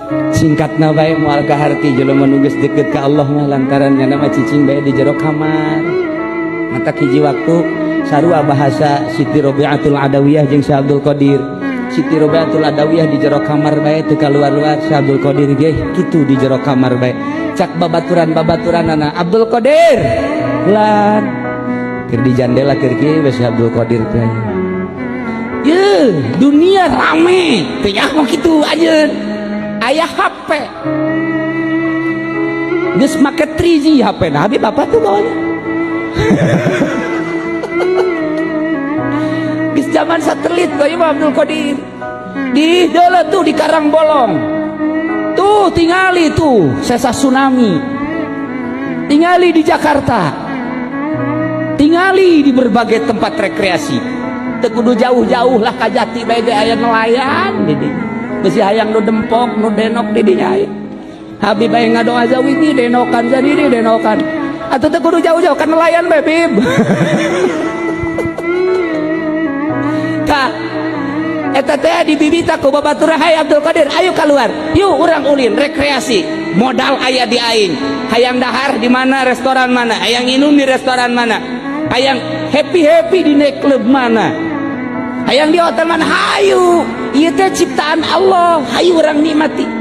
Singkatna bae moal kaharti jelema nu geus deket ka Allah mah lantaran nyana mah cicing bae di jero kamar. Mata hiji waktu sarua bahasa Siti Robiatul Adawiyah jeung Syekh Abdul Qadir. Siti Robiatul Adawiyah di jero kamar bae teu kaluar-luar, Syekh Abdul Qadir ge kitu di jero kamar bae. Cak babaturan-babaturanana, Abdul Qadir lan keur di jandela keur kieu we Syekh Abdul Qadir teh. Ye, dunia rame, teu nyaho kitu anjeun. Aya HP. Geus make 3G HP nah Habib apa tuh bawanya? Geus zaman satelit kok Imam Abdul Qadir. Di deuleu tuh di Karangbolong. Tuh tingali tuh sesa tsunami. Tingali di Jakarta. Tingali di berbagai tempat rekreasi. Teu kudu jauh-jauh lah ka Jati bae ge aya nelayan di dinya. Besi hayang nu dempok, nu denok di dinya aya. Habib bae ngadoa zawigi denokan jadi di denokan. Atuh teu kudu jauh-jauh kan nelayan bae Bib. Ka eta teh dibibita ku babaturan, "Hai Abdul Qadir, ayo keluar. Yuk urang ulin rekreasi. Modal aya di aing. Hayang dahar di mana, restoran mana, hayang minum di restoran mana, hayang happy-happy di night club mana, hayang di hotel mana, hayu. Ieu teh ciptaan Allah, hayu urang nikmati."